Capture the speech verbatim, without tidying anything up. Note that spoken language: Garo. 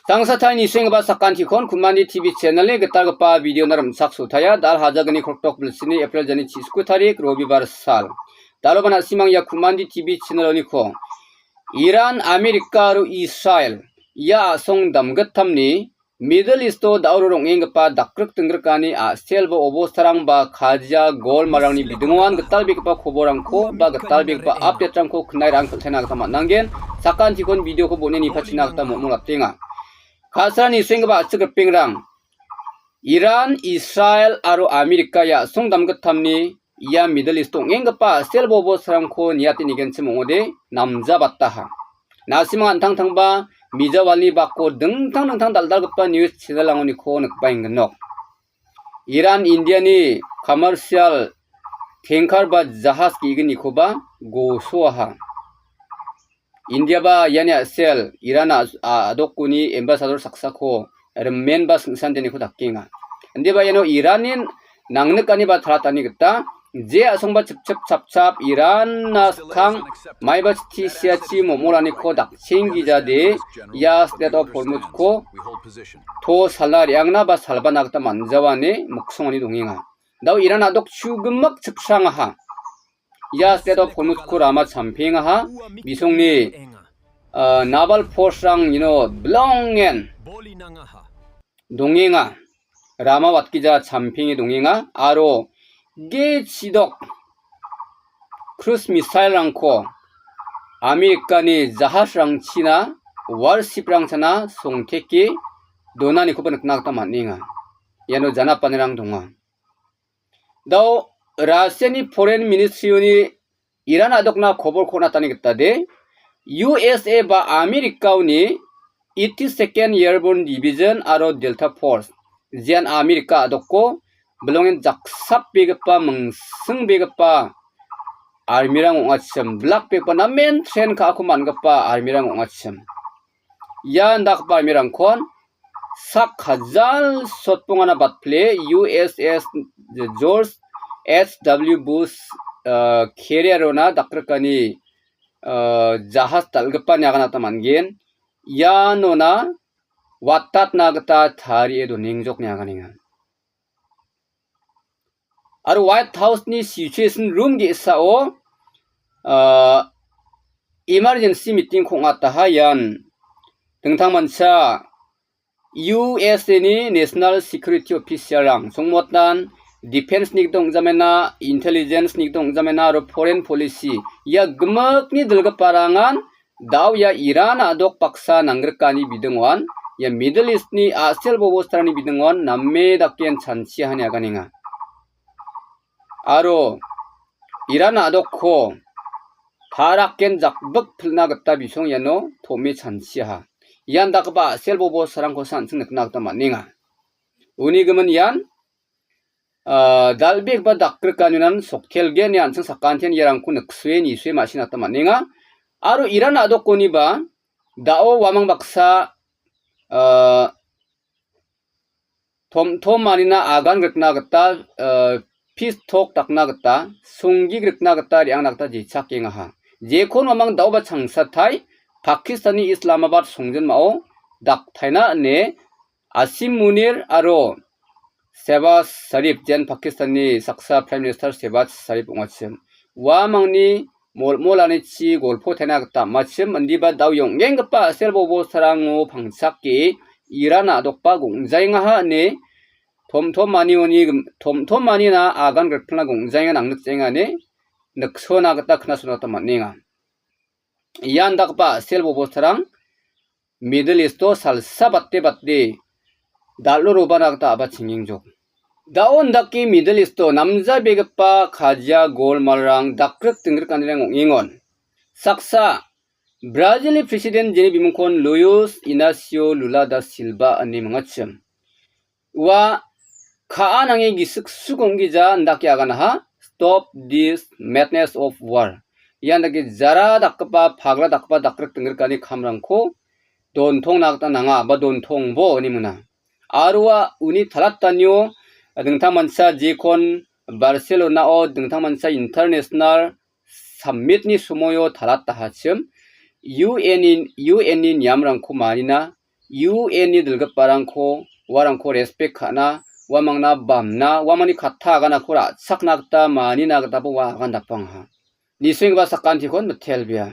Tangsatai nisenggipa sakantikon Kumandi T V channel-ni gitalgipa video-na rimchaksotaia. Dal hajagni kroktok bilsini April jani chisku tarik, Robibar sal. Daloba na·simang ia Kumandi T V channel-oniko Iran, Amerika aro Israel ia a·song damgittamni Middle East-o daoro rong·enggipa dakgrikdinggrikani a·sel ba obostarang ba kajia golmalrangni bidingoan gitalbegipa koborrangko ba gitalbegipa update-rangko knai ra·angkiltaina gita man·angen. Sakantikon video-ko bon·e nipachina gita mo·mol atenga. Ka·sara nisenggipa a·chik ripengrang, Iran, Israel aro Amerika ia a·song damgittamni ia Middle East-o ong·enggipa a·sel ba obostarangko niate nigenchim ong·ode namjabataha. Na·simang an·tangtangba mijawalni bako dingtang dingtang dal·dalgipa news channel-rangoniko nikbaengnok. Iran Indiani commercial tanker ba jahas ge·gnikoba gosoaha. India ba iani a·sel Iran a-, a-, adokoni ambassador saksako rimen ba singsandeniko dakenga. Indiba iano Iranni nangnikani ba talatani gita je a·songba chipchip chapchap Iranna skang maiba chitti siachi momolaniko dakchenggijade ia Strait of Hormuz-ko to sala re·angna ba salbana gita man·jawane miksongani dongenga. Dao Iran a·dok chugimik chipsangaha. Ia Strait of Hormuz-ko rama champengaha. Bisongni, ah, naval force-rang, you know, bilongen dongenga. Rama watgija champenge dongenga. Aro ge chidok cruise missile-rangko Amerikani jahasrangchina, warship-rangchina songteke donanikoba nikna gita man·enga. Iano janapanirang donga. Dao Russiani Foreign Ministry-oni Iran a·dokna koborko on·atani gita de, U S A ba Amerikaoni eighty-second Airborne Division aro Delta Force, jean Amerika a·dokko bilongen jaksapbegipa, mingsingbegipa army-rang ong·achim, bilakbegipa namen train ka·ako man·gipa army-rang ong·achim. Ia indakgipa army-rangkon sak hajal sotbongana batpile U S S George H W Bush, ah, carrier-ona dakrikani, ah, jahas dal·gipani agana gita man·gen. Ianona watatna gita tarie donengjokni aganenga. Aro White House-ni Situation Room ge·sao, ah, emergency meeting-ko ong·ataha ian. Dingtangmancha U S A-ni National Security Official-rang, songmotan Defense-ni gita ong·jamena, Intelligence-ni gita ong·jamena, aro Foreign Policy, ia gimikni dilgiparangan dao ia Iran a·dok baksa nanggrikani bidingoan, ia Middle East-ni a·sel bobostarangni bidingoan name daken chanchiahani aganenga. Aro Iran a·dokko paraken jakbik pilna gita bisong iano tom·e chanchiaha. Ian dakgipa a·sel bobostarangkosa an·ching nikna gita man·enga. Uni gimin ian, ah, dal·begipa dakgrikaninan soktelgen ia an·ching sakantian iarangko niksue nisue ma·sina gita man·enga. Aro Iran a·dokoniba dao uamang baksa, ah, tomtomanina agan grikna gita, ah, peace talk dakna gita, songgi grikna gita re·angna gita jechakengaha. Jekon uamang daoba changsatai Pakistani Islamabad songjinmao daktaina ine Asim Munir aro Shehbaz Sharif, jen Pakistani saksa Prime Minister Shehbaz Sharif ong·achim. Uamangni molmolanichi golpo taina gita am·achim, indiba dao ong·enggipa a·sel bobostarango pangchake Iran a·dokba gongjaengaha ine tomtomanioni gim-, tomtomanina agan grikpilna gongjaenga nangnikjaenga ine niksona gita knasona gita man·enga. Ian dakgipa a·sel bobostarang Middle East-o salsa bate bate dal·o robana gita a·ba chingengjok. Dao indake Middle East-o namjabegipa kajia golmalrang dakgrik dinggrikani ong·engon. Saksa Brazil-ni president jeni bimungkon Luis Inacio Lula da Silva ine mingachim. Ua ka·a nange gisik suk ong·gija indake aganaha, "Stop this madness of war." Ian dake jara dakgipa, pagla dakgipa dakgrik dinggrikani kamrangko dontongna gita nanga ba dontongbo ine mina. Aro ua uni talatanio dingtangmancha jekon Barcelona-o dingtangmancha international summit-ni somoio talatahachim U N-ni, U N-ni niamrangko manina U N-ni dilgiparangko, uarangko respect ka·na, uamangna bamna, uamangni katta aganako ra·chakna gita, manina gitaba ua agan dapangaha. Nisenggipa sakantikon mitelbea.